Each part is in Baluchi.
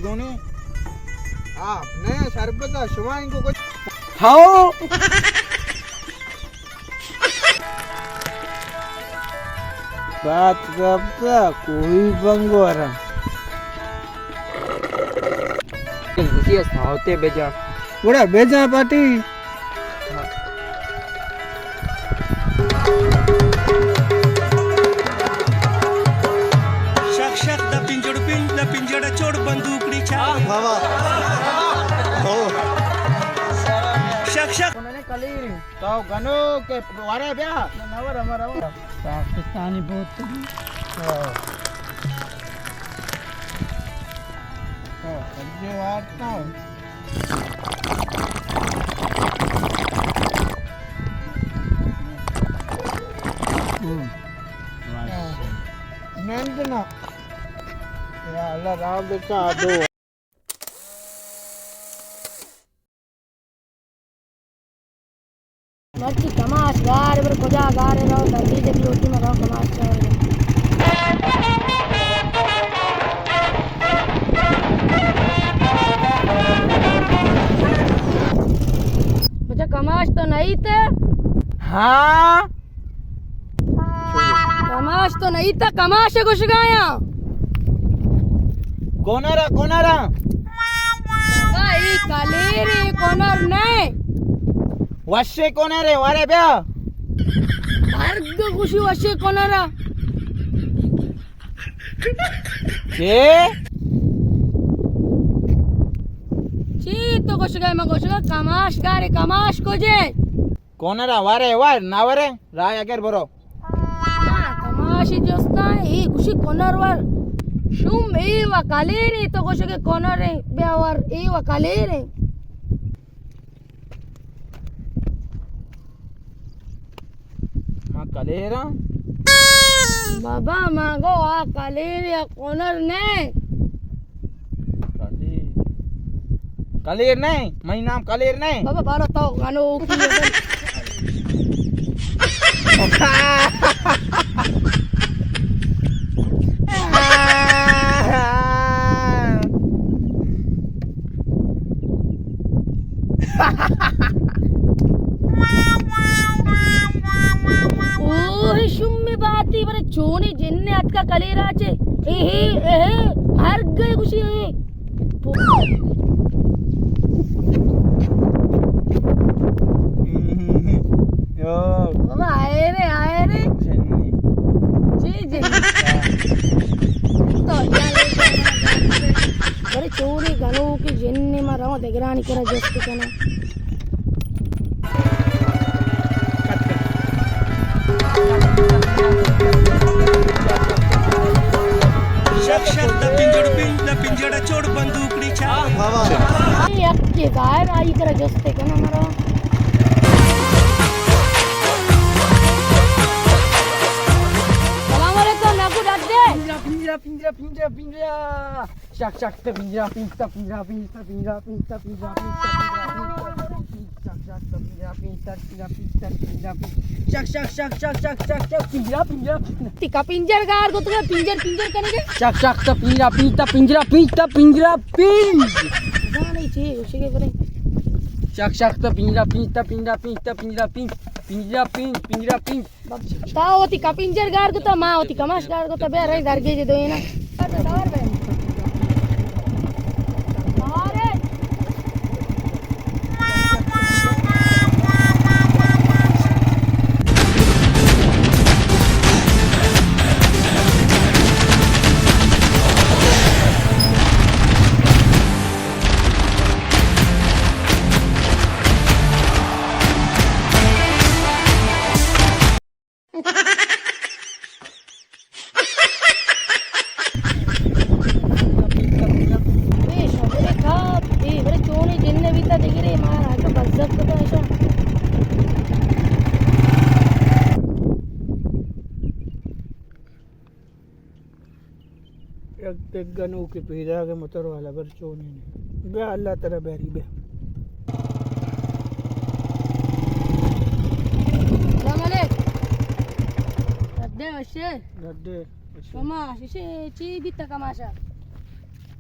گونے؟ آپ نے شربت شما ان کو کچھ؟ ہاؤ۔ بات گپتا کوئی بنگورا۔ اسی اس ہوتے بجا۔ بڑا بجا پاٹی۔ شک شک دا پنجڑ پنج، دا پنجڑ چوڑ بندوکڑی چا۔ واہ واہ۔ ہو۔ شک شک۔ تو گنو کہ وارے بیا۔ نہ، نہ ورا، ورا، ورا۔ پاکستانی بوت۔ ہاں۔ ہاں، سجے وارتا۔ ہوں۔ نند نا۔ یا اللہ، راہ بچا دو۔ مرچی کماش گار، بر کجا گار رو، دردی جتی ہوتی میں رو کماش چاہے۔ بچا کماش تو نہیں تے؟ ہاں۔ کماش تو نہیں تا، کماش گوشگایا۔ کونر ء، کونر ء۔ اے کلیر ء، کونر نہ۔ وشے کونر ء، وارے بیا۔ مرگ گوشی وشے کونر ء۔ چے؟ چی تو گوشگا؟ من گوشگا کماش گارے، کماش کجے؟ کونرا وارے وار، نہ ورے، راہ اگر برو۔ ہاں، کماشی جستا، اے گوشی کونر ور۔ شوم اے و کلیرے، تو گوشگے کونرے، بیا ور، اے و کلیرے۔ ما کلیراں؟ بابا، ما گو آ کلیر یا کونر نہ۔ کلیر۔ کلیر نہ، منی نام کلیر نہ۔ بابا، بارو تو گنو کی۔ اوہ، شوم باتی، برے چونی جن اتکا کلیرا چے۔ اے، اے، اے، مرگ گوشی اے۔ بابا، آئے رے، آئے رے۔ جنی۔ جی، جنی۔ تو یا لے جا۔ برے چونی گنوکی جن، ما رو دگرانی کرا جست کناں۔ شک شک دا پنجڑ پنج، دا پنجڑ چوڑ بندوکڑی چا۔ یک کے ظاہر آئی کرا جست کناں مرا۔ سلام علیکم، ناکو ڈاکٹر۔ پنجرا، پنجرا، پنجرا، پنجرا، پنجرا۔ شک شک تا پنجرا پنج تا، پنجرا پنج تا، پنجرا پنج تا، پنجرا پنج تا، پنجرا پنج تا، شک شک تا پنجرا پنج تا، پنجرا پنج تا، شک شک شک شک شک شک شک پنجرا پنجرا۔ تکا پنجر گار گوتگا، پنجر پنجر کنگے۔ شک شک تا پنجرا پنج تا، پنجرا پنج تا، پنجرا پنج۔ زانے چے گوشگے برے۔ شک شک تا پنجرا پنج تا، پنجرا پنج تا، پنجرا پنج، پنجرا پنج، پنجرا پنج۔ تا وتی کپنجر گار کتا، ما وتی کماش گار کتا، بیا رہی درگیجے دوئینا۔ اے شمے کاپ، اے برے چونی جن بیتا دگرے، ما راجو بزگ کتا ایشا۔ یک دگہ نوکے پیداگ ء، موتر والا بر چونیں۔ بیا اللہ ترا بری بیا۔ السلام علیکم۔ گڈے وشے؟ گڈے وشے۔ شما ششے چی بیتا کماشا؟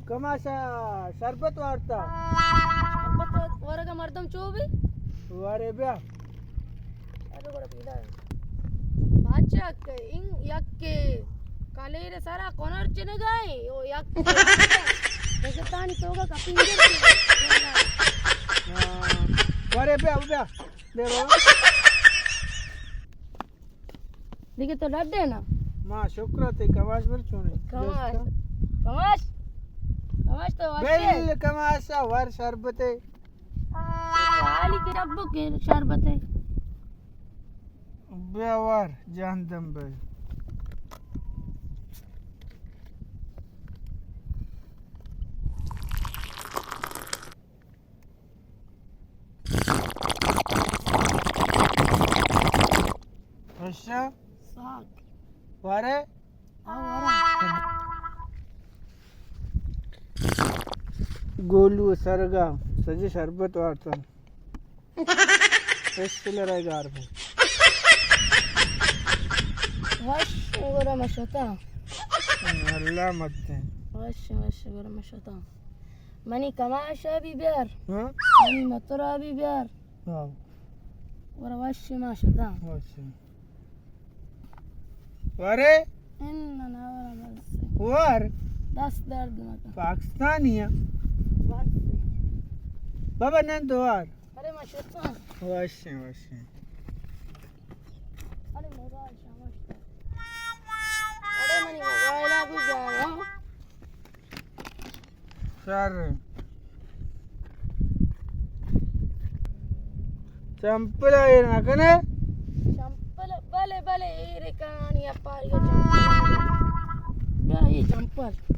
کماشا شربت وارتا۔ شربت ورگا مردم چو بی؟ وارے بیا۔ ارے گوڑا پیدا ہے۔ بادشاہ کہ ان یک کلیر سرا کنر چنگائیں، او یک دگتانی توگا کپنجر۔ ہاں۔ وارے بیا، بیا۔ دے بابا۔ دیگه تو ڈڈے نا۔ ما شکر تے کماش بر چونے۔ کماش۔ دوستا۔ کماش۔ کماش تو وشے۔ بل کماشا ور شربتے۔ حالی کے ربو کے شربتے۔ بیا ور جان دم بے۔ وشا؟ ساک۔ وارے؟ آ، وارا۔ گولو سرگا سجے شربت وارتا۔ اس لڑائی گار پہ۔ وش گورا مشتا۔ اللہ مت۔ وش، وش گورا مشتا۔ منی کماشا بھی بیار۔ ہاں؟ منی مترا بھی بیار۔ ہاں۔ ورا وش ما شتا۔ وش۔ ورے؟ ان نہ ورا بس۔ ور؟ دست درد مکن۔ پاکستانی ہے۔ بس۔ بابا نن دوار۔ ارے ما شتا۔ وش، وش۔ ارے موبائل شامش۔ ارے منی موبائل آ بھی گیا۔ سر۔ چمپل ایر نہ کنے؟ چمپل، بلے، بلے، ایر کانی اپاری چمپل۔ بیا، اے چمپل۔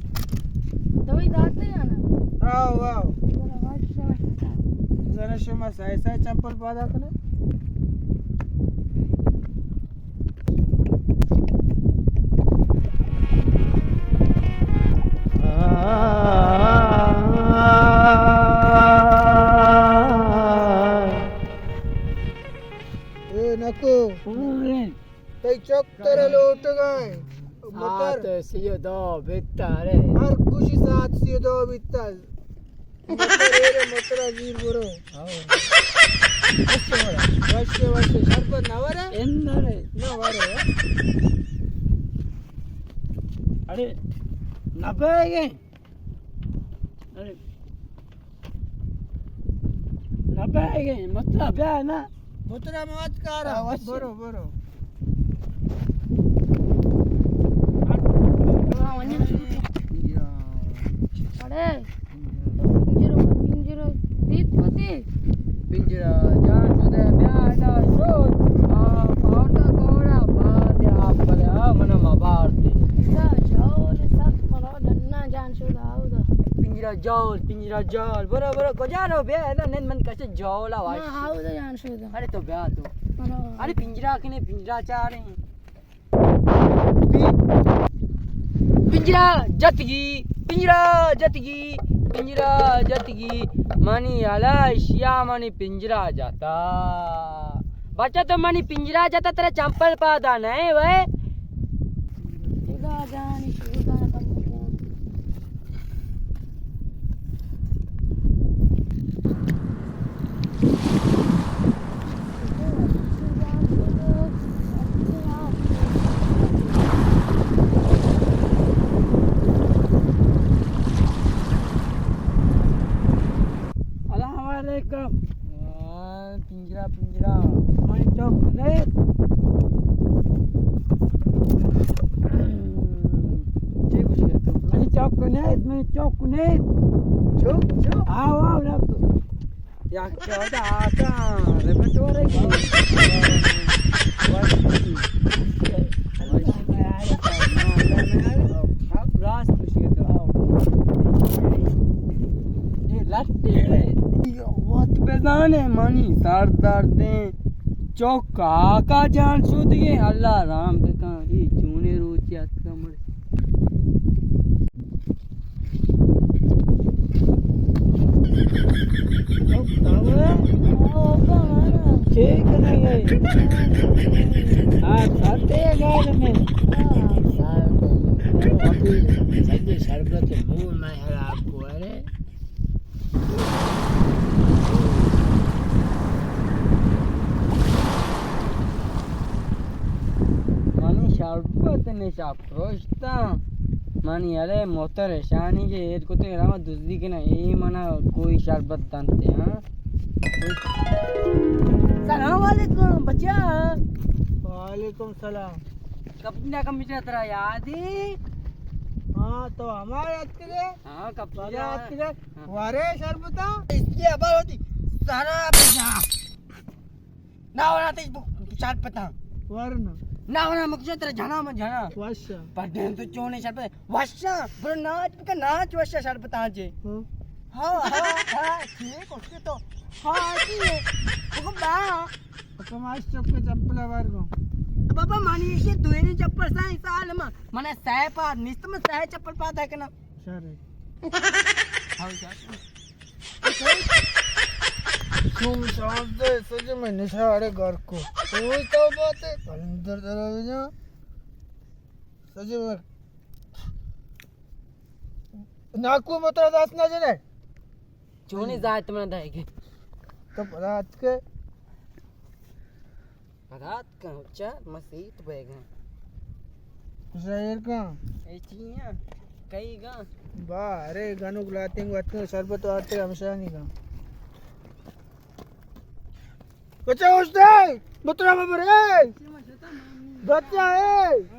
دوئی داتے یا نا؟ آو، آو۔ بڑا وش، وش۔ زنه شما سای سای چمپل پادا کنے؟ اے نکو۔ تئی چک ترا لوٹگا ایں۔ متر۔ ساعت سی و دو بیتا رے۔ ہر کشی ساعت سی و دو بیتا۔ متر ایر، متر زیر برو۔ ہاں۔ وشے، وشے، شربت نہ ورے؟ ان نہ رے۔ نہ ورے۔ ارے، نہ پائے گئے۔ ارے۔ نہ پائے گئے، متر بیا نا۔ متر موت کارا۔ ہاں، وشے۔ برو، برو۔ ارے۔ پنجرو، پنجرو دیت کتی؟ پنجرا جان شدہ، بیا ادا شد۔ آ، آورتا گوڑا، بعد آپ بلے، آ، منا مبار دی۔ ادا جاول سخت پرا ڈنا جان شد، آودا۔ پنجرا جاول، پنجرا جاول۔ برو، برو، کجا رو بیا ادا، نند من کش جاولا واش۔ ہاں، آودا جان شد۔ ارے تو بیا تو۔ برو۔ ارے پنجرا کنے، پنجرا چارے۔ پنجرا جتگی، پنجرا جتگی، پنجرا جتگی، منی ہلائی شیا منی پنجرا جتا۔ بچہ تو منی پنجرا جتا، ترا چمپل پادا نئے وے۔ خدا جانی شودا کم۔ السلام علیکم۔ ہاں، پنجرا، پنجرا۔ منی چوک نیست۔ چی گوشے تو؟ منی چوک نیست، منی چوک نیست۔ چوک، چوک۔ آو، آو، رب۔ یک چودا آتا، ریپٹوار ہے۔ راست گوشے تو۔ اے لٹے۔ وت بزانے منی سر دردیں۔ چوک آقا جان شدگیں، اللہ رحم بکن، اے چونے روچے اتکا مڑے۔ چے کنگ ئے؟ آ، ساتے گال میں۔ سجے شربت منہ میں حراب۔ شربت نشا پروشتا. منی ارے موتر شانی کے ایر کو تے راما دزدی کنا، اے منا کوئی شربت دانتے، ہاں؟ سلام علیکم بچا. وعلیکم سلام. کب نہ کم بچا ترا یاد ہے؟ ہاں، تو ہمارے اتکے. ہاں، کب بچا اتکے. ہاں. وارے شربتا؟ اس کی خبر ہوتی. سارا بچا. نہ ورا تئی شربتاں. ورنا. نہ ورا مکشا ترا جنا من جنا. وشا. پر دین تو چونے شربت. وشا. برو ناچ بکن، ناچ وشا شربتاں جے. ہاں. ہاں، ہاں، ہاں، ٹھیک، اس کے تو. ہاں، ٹھیک ہے. بگو با. کماش چپ کے چپل وار گو. بابا، مانی ایشی دوئیں چپل سائیں سال ما. منا سہ پاد نیست، من سہ چپل پاد ہے کنا. شر. ہاں، شر. شوم شانزدہ سجے میں نشاڑے گھر کو. اوئی تو بات ہے، پلندر درا جا. سجے میں ناکو مترا داس نہ جنے. چونی ذات من دائے گی. تو رات کے. رات کا چا مسیت بیگا. شاعر کا. اے چیاں. کئی گا. با، ارے گنوک لاتیں گو اتنے شربت وارتے ہمشانی گا. بچا ہوش دے. بترا ببرے. بچا اے.